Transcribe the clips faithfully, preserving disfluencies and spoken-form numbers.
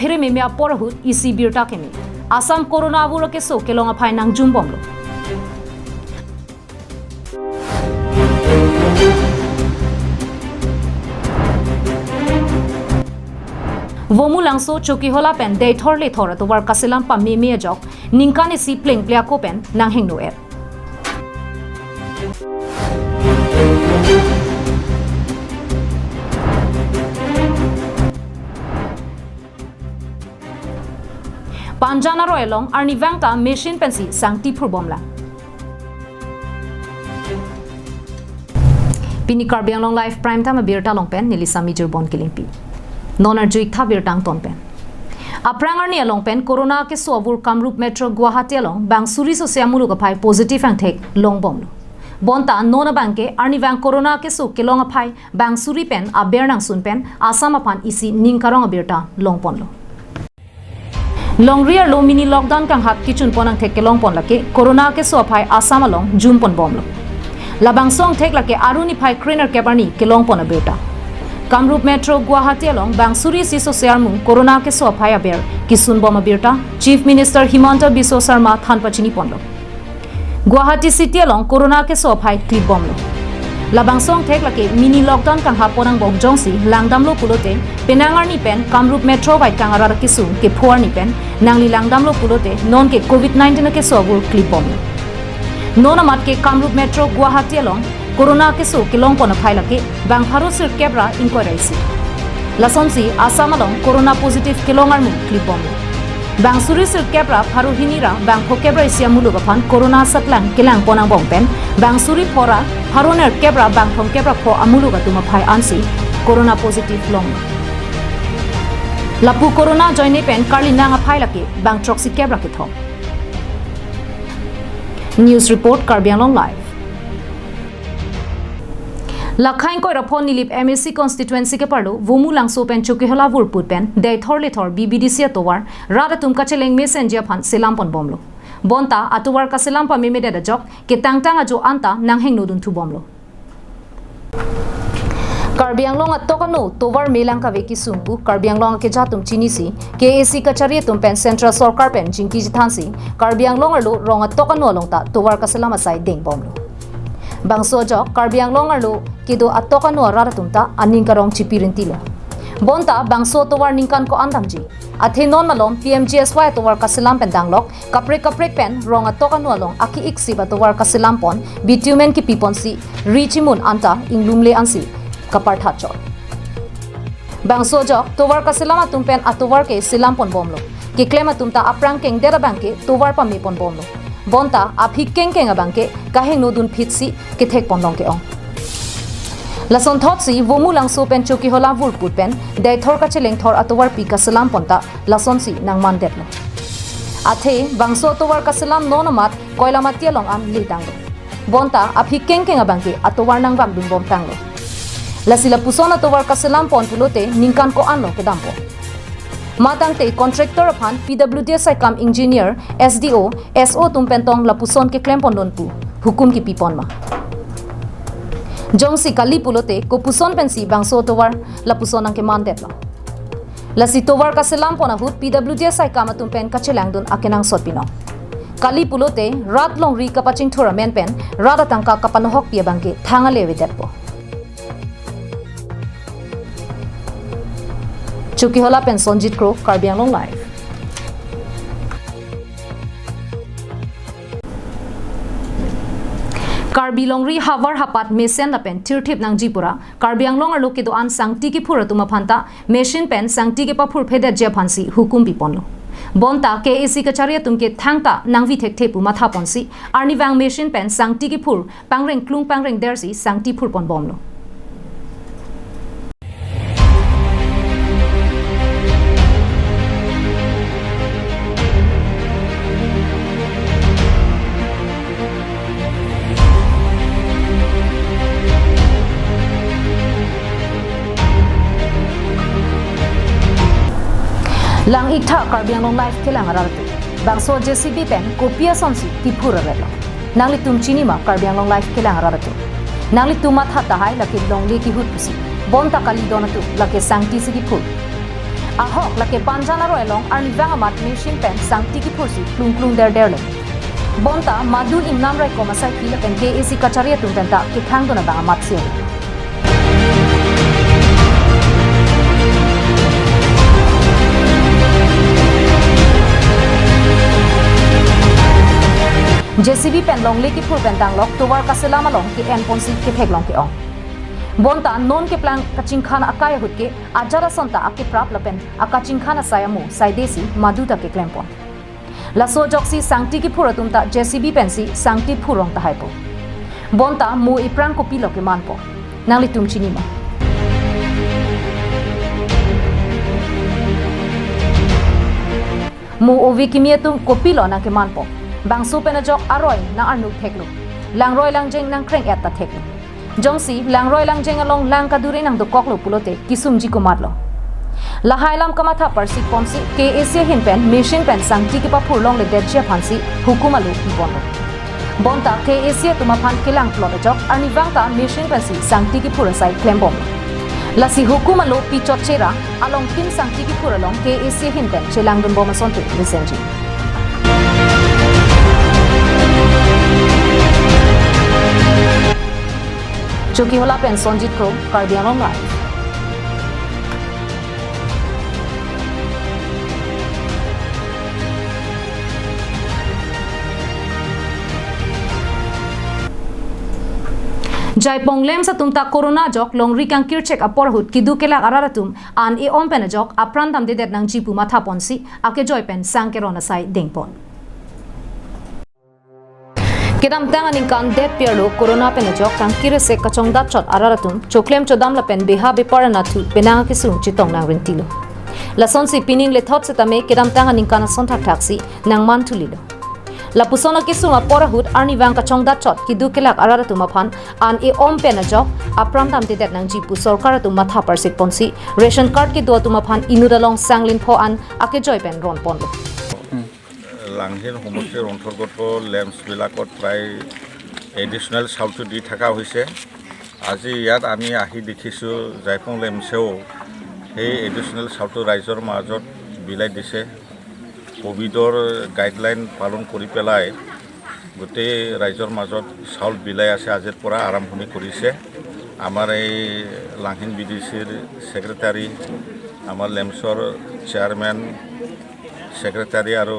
phere meme apor ahut isi birta keme. Assam corona avur akeso kelong aphai nangjumbomlo. Vomu Langso Chokihola pen Deithor Lethor atovar kaselam pameme ajok ningkan isi plengple ako pen nanghingno-et. Panjan aroi along arnivang ta machine pensi sangti phurbomlang. Pini Karbi Anglong Live Prime Time abirta along pen neli Sami Jirbon Kilingpi. Non arju-ik tha birta angton pen. Aphrang arni along pen corona keso avur Kamrup Metro Guwahati along bang suri sose amuluk aphai positive angthek longbomlo. Bonta non abangke arnivang corona keso kelong aphai bang suri pen aber nangsun pen Assam aphan isi ning karong abirta longponlo. Longri arlo mini lockdown kanghap kechunpon angthek kelongpon lake corona keso aphai Assam along jumponbomlo. Labangso angthek lake arni phai krener kep arni kelongpon abirta. Kamrup Metro Guwahati along bang suri isi sose armu corona keso aphai aber kesunbom abirta Chief Minister Himanta Biswa Sarma than pachiniponlo. Guwahati City along corona keso aphai klipbomlo. Labangso angthek lake mini lockdown kanghappon angbong jongsi langdamlo pulote penang arni pen Kamrup Metro vaitkang arat akesung kepho arni pen nangli langdamlo pulote nonke covid nineteen akeso avur klipbomlo. Non amat ke Kamrup Metro Guwahati along corona keso kelongpon aphai lake bang pharo sirkep ra ingkoi ra isi. Lasonsi Assam along corona positive kelong armu klipbomlo. Bang suri sirkep ra pharo hini ra bang phokep ra isi amuluk aphan corona satlang kelangpon angbong pen bang suri pho ra pharo nerkep ra bang thomkep ra pho amuluk atum aphai ansi corona positive long. Lapu corona ajoine pen karli nang aphai lake bang throksikep ra kethom. News report, Karbi Anglong Live. Lakha ingkoi ra pho Nilip M A C constituency keparlo Vomu Langso pen Chokihola vurput pen Deithor Lethor B B D C atovar rat atum kacheleng mesenji aphan selamponbomlo. Bonta atovar kaselam pamemedet ajok ketangtang ajo anta nanghingno dunthubomlo. Karbi Anglong atok ano tovar melang kave kesung pu Karbi Anglong akeja atum chinisi K A A C kachari atum pen Central Sorkar pen chingki chethansi Karbi Anglong arlo rong atok ano along ta tovar kaselam asai dengbomlo. Bangso ajok Karbi Anglong arlo kedo atok ano arat atum ta aning karong chipi rintilo. Bonta bangso tovar ningkan ko-an damji. Athe non malom P M G S Y atovar kaselam pen danglok kaprek kaprek pen rong atok ano along aki-ik sip atovar kaselampon bitumen kepiponsi ri chimun anta inglumle ansi kapartha chot. Bangso ajok tovar kaselam atum pen atovar ke selamponbomlo. Keklem atum ta aphrang kengdet abangke tovar pameponbomlo. Bonta aphi kengkeng abangke kahingno dunphitsi kethekponlong ke-ong. Lasonthotsi Vomu Langso pen Chokihola vurput pen Deithor kachelengthor atovarpi kaselampon ta lasonsi nangmandetlo. Athe bangso atovar kaselam non amat Koilamati along an letanglo. Bonta aphi kengkeng abangke atovar nangvangdunbomtanglo. Lasi lapuson atovar kaselampon pulote ningkan ko-anlo kedampo. Matangte contractor aphan P W D saikam engineer, S D O, S O atum pen tong lapuson keklempondun pu hukum kepipon ma. Jongsi kali pulote kopuson pensi bangso atovar lapuson nangkemandetlo. Lasi tovar kaselampon ahut P W D saikam atum pen kachelangdun akenangsot binong. Kali pulote rat longri kapachingthur amen pen rat atangka kapanohokpi abangke thang ale avedetpo. Chokihola pen Sonjit Kro, Karbi Anglong Live. Karbi longri havar hapat mesen lapen thirthip nangji pura Karbi Anglong arlo kedo-an sangti kephur atum aphanta machine pen sangti kepaphurphedetji aphansi hukum piponlo. Bonta K A A C kachari atum ke thangta nangvi thekthe pu mathaponsi arnivang machine pen sangti kephur pangreng klung pangreng dersi sangti phurponbomlo. Lang-iktha Karbi Anglong Live kelang arat atum. Bangso J C B pen kopi asonsi tiphur aretlo. Nanglitum chini ma Karbi Anglong Live kelang arat atum? Nanglitum matha tahai lake longle kehut pusi. Bonta kali don atum lake sangti si kiphur. Ahok lake Panjan aroi along arnivang amat machine pen sangti kiphursi klung klung der der lo. Bonta Madu Imnam Raikom asaikhi lapen K A C kachari atum penta kethangdun abang amat si. J C B pen longle kiphur pen tanglok tovar kaselam along ke-en ponsi ketheklong ke-ong. Bonta non keplang kachingkhan akai ahut ke ajat asonta akeprap lapen akachingkhan asai amo saidesi Madu ta keklem pon. Laso ajoksi sangti kiphur atum ta J C B pensi sangti phurong tahai po. Bonta mo iphrang kopilo keman po? Nanglitum chini ma? Mo ove kimi atum kopilo nangkeman po? Bangso pen ajok aroi nang-arnuk theklo. Langroi langjeng nangkreng-et ta theklo. Jongsi langroi langjeng along lang kadure nangdokoklo pulote kisungji komatlo? Lahai alam kamatha parsik ponsi K A C ahin pen machine pen sangti kepaphur longledetji aphansi hukum alo piponlo. Bonta K A C atum aphan kelang plot ajok arnivang ta machine pensi sangti kiphur asai klembom. Lasi hukum alo pichot chera along pin sangti kiphur along K A C ahin pen chelangdunbom asonte resenji. Chokihola pen Sonjit Kro, Karbi Anglong Live. Jaipong LAMPS atum ta corona ajok longri kangkirchek apor ahut keduk kelak arat atum an e-om pen ajok apran damdedet nangji pu matha ponsi akejoi pen sang keron asai dengpon. Kedamtang aningkan detpi arlo corona pen ajok kangkir ese kachongdat chot arat atum choklem chodam lapen beha bepar anatthu penang akesung chetong nangrintilo. Lasonsi pining lethot setame kedamtang aningkan ason thakthaksi nangman thulilo. Lapuson akesung apor ahut arnivang kachongdat chot keduk kelak arat atum aphan an e-om pen ajok apran damdedet nangji pu sorkar atum matha parsik ponsi ration card kedo atum aphan inut along sang linpho an akejoi pen ron ponlo. Langhin সমষ্টিৰ অন্তৰ্গত লেম্পছ বিলাকত প্ৰায় এডিশ্যনেল চাউলটো দি থকা হৈছে। আজি ইয়াত আমি আহি দেখিছোঁ, জাইপং লেম্পছেও সেই এডিশ্যনেল চাউলটো ৰাইজৰ মাজত বিলাই দিছে। কভিডৰ গাইডলাইন পালন কৰি পেলাই গোটেই ৰাইজৰ মাজত চাউল বিলাই আছে, আজিৰ পৰা আৰম্ভণি কৰিছে। আমাৰ এই লাংহিন বি ডি চিৰ ছেক্ৰেটাৰী, আমাৰ লেম্পছৰ চেয়াৰমেন, ছেক্ৰেটাৰী আৰু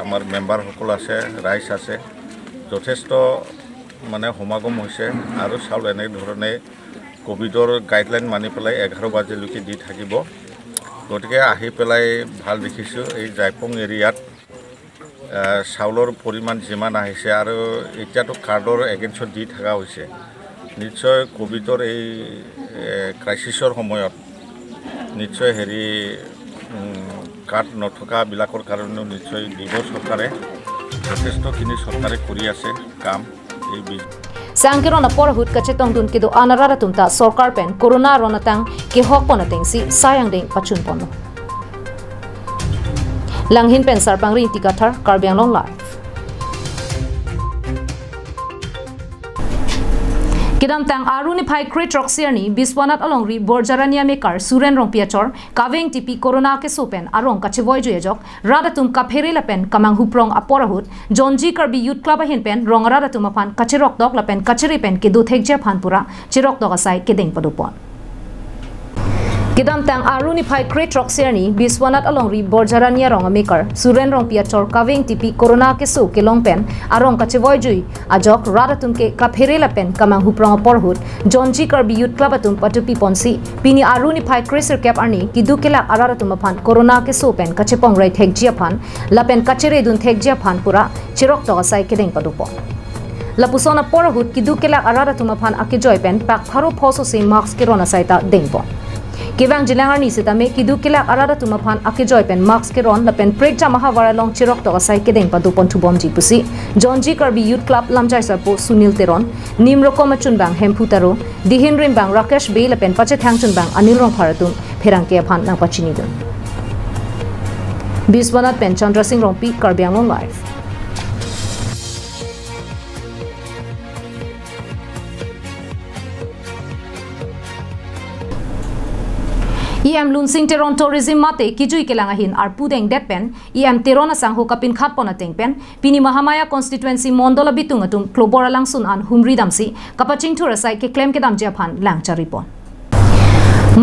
আমাৰ মেম্বাৰসকল আছে, ৰাইজ আছে, যথেষ্ট মানে সমাগম হৈছে আৰু চাউল এনেধৰণে কভিডৰ গাইডলাইন মানি পেলাই এঘাৰ বাজিলৈকে দি থাকিব। গতিকে আহি পেলাই ভাল দেখিছোঁ, এই জাইপং এৰিয়াত, আহ, চাউলৰ পৰিমাণ যিমান আহিছে আৰু এতিয়াতো কাৰ্ডৰ এগেইনষ্টত দি থকা হৈছে। নিশ্চয় কভিডৰ এই, এ, ক্ৰাইচিছৰ সময়ত নিশ্চয় হেৰি, উম, কাৰ্ড নথকাবিলাকৰ কাৰণেও নিশ্চয় দিব চৰকাৰে। যথেষ্টখিনি চৰকাৰে কৰি আছে কাম। Sang keron apor ahut kachetongdun kedo-an arat atum ta sorkar pen corona aron atang kehok pon atengsi sai angdeng pachun ponlo. Langhin pen Sarpangri Ingti Kathar, Karbi Anglong Live. Kedamtang Aru niphai kre-throksi arni Biswanath alongri Borjarani amekar Suren Rongpi achor Kave Ingtipi corona keso pen arong kachevoijui ajok rat atum kaphere lapen kamanghuprong apor ahut Jonji Karbi Youth Club ahin pen rong arat atum aphan kacheroktok lapen kachere pen kedo thekji aphan pura cheroktok asai kedeng padopon. Kedamtang Aru niphai kre-throksi arni Biswanath alongri Borjarani arong amekar Suren Rongpi achor Kave Ingtipi corona keso kelong pen arong kachevoijui ajok rat atum ke kaphere lapen kamanghuprong apor ahut Jonji Karbi Youth Club atum patupi ponsi pini Aru niphai kre-sirkep arni keduk kelak arat atum aphan corona keso pen kachepongrei thekji aphan lapen kacheredun thekji aphan pura cheroktok asai kedeng padopon. Lapuson apor ahut keduk kelak arat atum aphan akejoi pen pak pharo pho sose mask keron asai ta dengpon. Kevangjilang arni sitame keduk kelak arat atum aphan akejoi pen mask keron lapen prekjam ahavar along cheroktok asai kedeng padopon thubomji pusi Jonji Karbi Youth Club lamjai sarpo Sunil Teron, Nimrokom achunbang Hemphu Taro, dihin rimbang Rakesh Bey lapen pachethang chunbang Anil Rongphar atum pherangke aphan nangpachinidun. Biswanath pen Chandra Singh Rongpi, Karbi Anglong Live. E M Lunsing Teron tourism mate kijui kelang ahin arpu dengdet pen E M Teron asangho kapinkhat pon ateng pen pini Mahamaya constituency mondol abitung atum Klobor alangsun an humri damsi kapachingthur asai keklem kedamji aphan lang chari pon.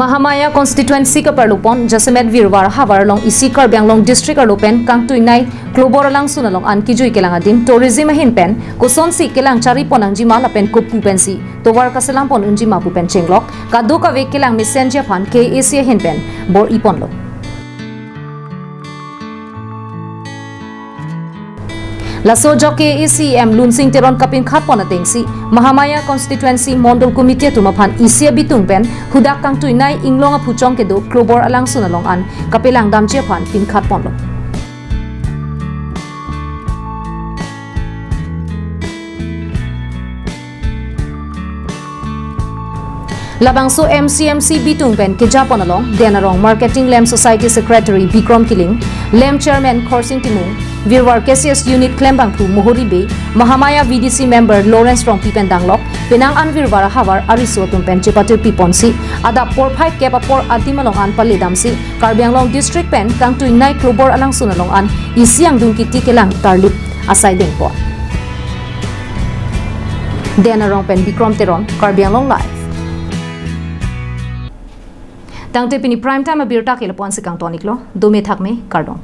Mahamaya constituency kaparlu pon jasemet virvar havar along isi Karbi Anglong district arlo pen kangtuinei Klobor alangsun along an kijui kelang adim tourism ahin pen kosonsi kelang chari pon nangjima lapen kopu pensi tovar kaselam pon unjima pu pen chenglok kadokave kelang mesenji aphan K A C ahin pen bor-i ponlo. Laso ajok K A C E M Lunsing Teron kapinkhat pon atengsi Mahamaya constituency mondol committee atum aphan isi abitung pen hudak kangtuinei inglong aphuchong kedo Klobor alangsun along an kapelang damji aphan pinkhat ponlo. Labangso M C M C bitung pen keja pon along Den Arong Marketing Lem Society Secretary Bikrom Killing, Lem Chairman Khorsing Timung, virvar K C S Unit Klembangphu Mohori Bey, Mahamaya V D C Member Lawrence Rongpi pen danglok penang an virvar ahavar ariso atum pen chepatirpi ponsi adap porphai kep apor adim along an pale damsi Karbi Anglong district pen kangtuinei Klobor alangsun along an isi angdung kiti kelang tarlip asai deng pon. Den Arong pen Bikrom Teron, Karbi Anglong Live. Tangte pini prime time abirta ke lapu-an si kangton-iklo, dome thakme, kardom.